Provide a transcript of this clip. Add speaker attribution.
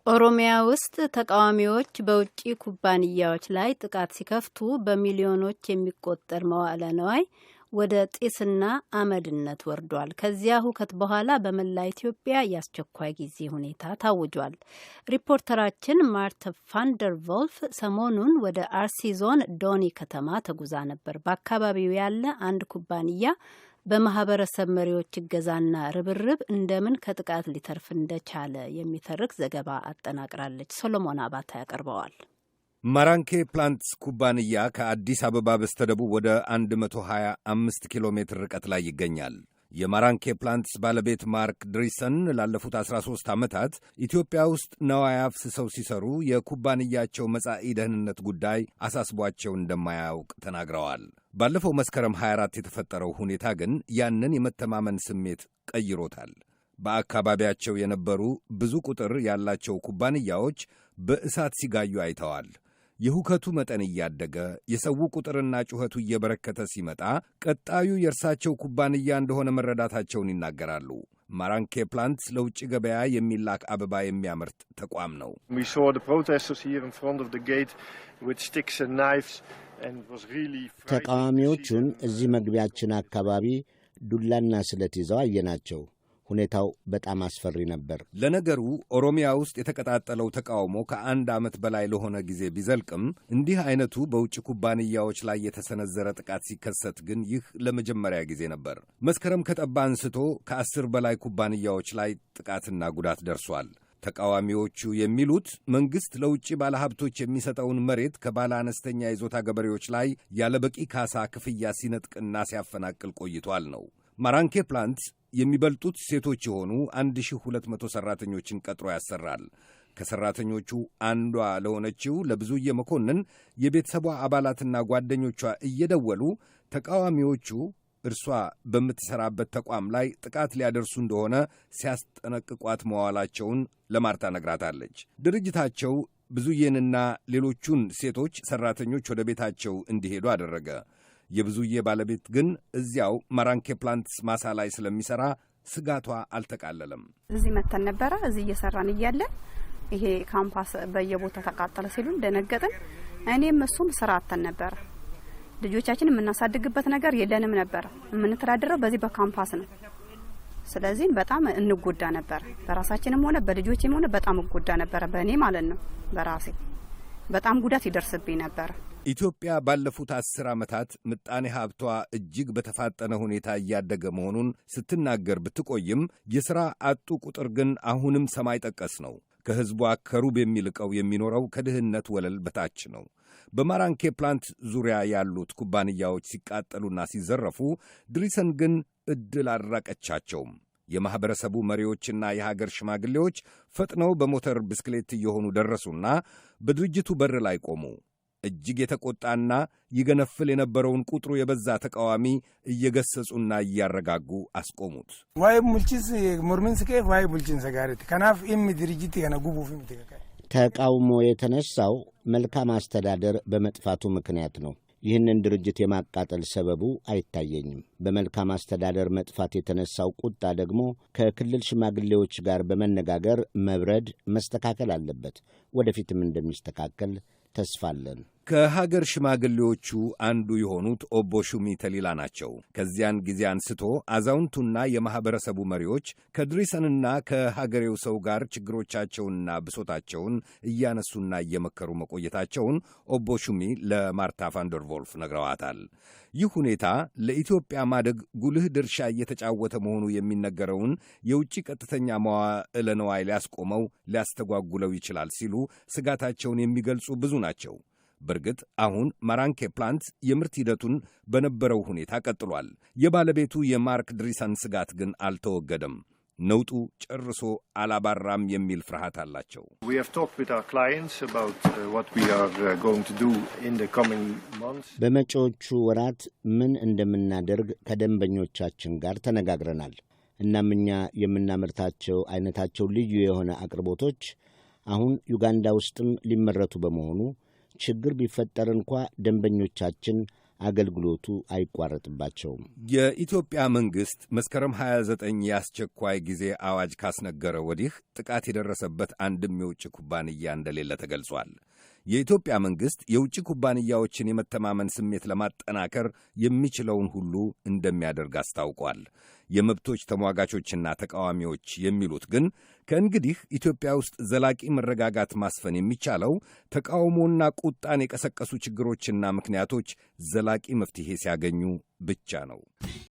Speaker 1: ኦሮሚያ ውስጥ ተቃዋሚዎች በውጭ ኩባንያዎች ላይ ጥቃት ሲከፍቱ በሚሊዮኖች የሚቆጠር መዋዕለ ነዋይ ወደ ጢስና አመድነት ወርዷል። ከዚያ ሁከት በኋላ በመላ ኢትዮጵያ የአስቸኳይ ጊዜ ሁኔታ ታውጇል። ሪፖርተራችን ማርተ ፋንደር ቮልፍ ሰሞኑን ወደ አርሲ ዞን ዶኒ ከተማ ተጉዛ ነበር። በአካባቢው ያለ አንድ ኩባንያ በማህበረሰብ መሪዎች እገዛና ርብርብ እንደምን ከጥቃት ሊተርፍ እንደቻለ የሚተርክ ዘገባ አጠናቅራለች። ሶሎሞን አባተ ያቀርበዋል።
Speaker 2: ማራንኬ ፕላንትስ ኩባንያ ከአዲስ አበባ በስተደቡብ ወደ 125 ኪሎ ሜትር ርቀት ላይ ይገኛል። የማራንኬ ፕላንትስ ባለቤት ማርክ ድሪሰን ላለፉት 13 ዓመታት ኢትዮጵያ ውስጥ ነዋይ አፍስሰው ሲሰሩ የኩባንያቸው መጻኢ ደህንነት ጉዳይ አሳስቧቸው እንደማያውቅ ተናግረዋል። ባለፈው መስከረም 24 የተፈጠረው ሁኔታ ግን ያንን የመተማመን ስሜት ቀይሮታል። በአካባቢያቸው የነበሩ ብዙ ቁጥር ያላቸው ኩባንያዎች በእሳት ሲጋዩ አይተዋል። የሁከቱ መጠን እያደገ፣ የሰው ቁጥርና ጩኸቱ እየበረከተ ሲመጣ ቀጣዩ የእርሳቸው ኩባንያ እንደሆነ መረዳታቸውን ይናገራሉ። ማራንኬ ፕላንትስ ለውጭ ገበያ የሚላክ አበባ የሚያመርት ተቋም ነው።
Speaker 3: We saw the protesters here in front of the gate with sticks and knives, and it was really frightening to see.
Speaker 4: ተቃዋሚዎቹን እዚህ መግቢያችን አካባቢ ዱላና ስለት ይዘው አየናቸው። ሁኔታው በጣም አስፈሪ ነበር።
Speaker 2: ለነገሩ ኦሮሚያ ውስጥ የተቀጣጠለው ተቃውሞ ከአንድ ዓመት በላይ ለሆነ ጊዜ ቢዘልቅም እንዲህ አይነቱ በውጭ ኩባንያዎች ላይ የተሰነዘረ ጥቃት ሲከሰት ግን ይህ ለመጀመሪያ ጊዜ ነበር። መስከረም ከጠባ አንስቶ ከ10 በላይ ኩባንያዎች ላይ ጥቃትና ጉዳት ደርሷል። ተቃዋሚዎቹ የሚሉት መንግሥት ለውጭ ባለሀብቶች የሚሰጠውን መሬት ከባለ አነስተኛ ይዞታ ገበሬዎች ላይ ያለበቂ ካሳ ክፍያ ሲነጥቅና ሲያፈናቅል ቆይቷል ነው። ማራንኬ ፕላንት የሚበልጡት ሴቶች የሆኑ 1200 ሠራተኞችን ቀጥሮ ያሰራል። ከሠራተኞቹ አንዷ ለሆነችው ለብዙዬ መኮንን የቤተሰቧ አባላትና ጓደኞቿ እየደወሉ ተቃዋሚዎቹ እርሷ በምትሠራበት ተቋም ላይ ጥቃት ሊያደርሱ እንደሆነ ሲያስጠነቅቋት መዋላቸውን ለማርታ ነግራታለች። ድርጅታቸው ብዙዬንና ሌሎቹን ሴቶች ሠራተኞች ወደ ቤታቸው እንዲሄዱ አደረገ። የብዙዬ ባለቤት ግን እዚያው ማራንኬ ፕላንትስ ማሳ ላይ ስለሚሠራ ስጋቷ አልተቃለለም።
Speaker 5: እዚህ መተን ነበረ። እዚህ እየሰራን እያለ ይሄ ካምፓስ በየቦታው ተቃጠለ ሲሉን ደነገጥን። እኔም እሱም ስራ አጥተን ነበረ። ልጆቻችን የምናሳድግበት ነገር የለንም ነበረ። የምንተዳደረው በዚህ በካምፓስ ነው። ስለዚህ በጣም እንጎዳ ነበር። በራሳችንም ሆነ በልጆችም ሆነ በጣም እጎዳ ነበረ። በእኔ ማለት ነው፣ በራሴ በጣም ጉዳት ይደርስብኝ ነበር።
Speaker 2: ኢትዮጵያ ባለፉት 10 ዓመታት ምጣኔ ሀብቷ እጅግ በተፋጠነ ሁኔታ እያደገ መሆኑን ስትናገር ብትቆይም የሥራ አጡ ቁጥር ግን አሁንም ሰማይ ጠቀስ ነው። ከሕዝቧ ከሩብ የሚልቀው የሚኖረው ከድህነት ወለል በታች ነው። በማራንኬ ፕላንት ዙሪያ ያሉት ኩባንያዎች ሲቃጠሉና ሲዘረፉ ድሪሰን ግን ዕድል አልራቀቻቸውም። የማኅበረሰቡ መሪዎችና የሀገር ሽማግሌዎች ፈጥነው በሞተር ብስክሌት እየሆኑ ደረሱና በድርጅቱ በር ላይ ቆሙ። እጅግ የተቆጣና ይገነፍል የነበረውን ቁጥሩ የበዛ ተቃዋሚ እየገሰጹና እያረጋጉ አስቆሙት።
Speaker 6: Waa'ee bulchiinsa mormiinsi ka'e waa'ee bulchiinsa gaariiti. Kanaaf dhimmi dirijjitii kana gubuuf miti kaka'e.
Speaker 4: ተቃውሞ የተነሳው መልካም አስተዳደር በመጥፋቱ ምክንያት ነው። ይህንን ድርጅት የማቃጠል ሰበቡ አይታየኝም። በመልካም አስተዳደር መጥፋት የተነሳው ቁጣ ደግሞ ከክልል ሽማግሌዎች ጋር በመነጋገር መብረድ፣ መስተካከል አለበት። ወደፊትም እንደሚስተካከል ተስፋ አለን።
Speaker 2: ከሀገር ሽማግሌዎቹ አንዱ የሆኑት ኦቦ ሹሚ ተሊላ ናቸው። ከዚያን ጊዜ አንስቶ አዛውንቱና የማኅበረሰቡ መሪዎች ከድሪሰንና ከሀገሬው ሰው ጋር ችግሮቻቸውንና ብሶታቸውን እያነሱና እየመከሩ መቆየታቸውን ኦቦ ሹሚ ለማርታ ቫንደርቮልፍ ነግረዋታል። ይህ ሁኔታ ለኢትዮጵያ ማደግ ጉልህ ድርሻ እየተጫወተ መሆኑ የሚነገረውን የውጭ ቀጥተኛ መዋዕለ ነዋይ ሊያስቆመው፣ ሊያስተጓጉለው ይችላል ሲሉ ስጋታቸውን የሚገልጹ ብዙ ናቸው። በእርግጥ አሁን ማራንኬ ፕላንት የምርት ሂደቱን በነበረው ሁኔታ ቀጥሏል። የባለቤቱ የማርክ ድሪሰን ስጋት ግን አልተወገደም። ነውጡ ጨርሶ አላባራም የሚል ፍርሃት አላቸው።
Speaker 3: We have talked with our clients about what we are going to do in the coming months.
Speaker 4: በመጪዎቹ ወራት ምን እንደምናደርግ ከደንበኞቻችን ጋር ተነጋግረናል። እናም እኛ የምናመርታቸው አይነታቸው ልዩ የሆነ አቅርቦቶች አሁን ዩጋንዳ ውስጥም ሊመረቱ በመሆኑ ችግር ቢፈጠር እንኳ ደንበኞቻችን አገልግሎቱ አይቋረጥባቸውም።
Speaker 2: የኢትዮጵያ መንግሥት መስከረም 29 የአስቸኳይ ጊዜ አዋጅ ካስነገረ ወዲህ ጥቃት የደረሰበት አንድም የውጭ ኩባንያ እንደሌለ ተገልጿል። የኢትዮጵያ መንግሥት የውጭ ኩባንያዎችን የመተማመን ስሜት ለማጠናከር የሚችለውን ሁሉ እንደሚያደርግ አስታውቋል። የመብቶች ተሟጋቾችና ተቃዋሚዎች የሚሉት ግን ከእንግዲህ ኢትዮጵያ ውስጥ ዘላቂ መረጋጋት ማስፈን የሚቻለው ተቃውሞና ቁጣን የቀሰቀሱ ችግሮችና ምክንያቶች ዘላቂ መፍትሔ ሲያገኙ ብቻ ነው።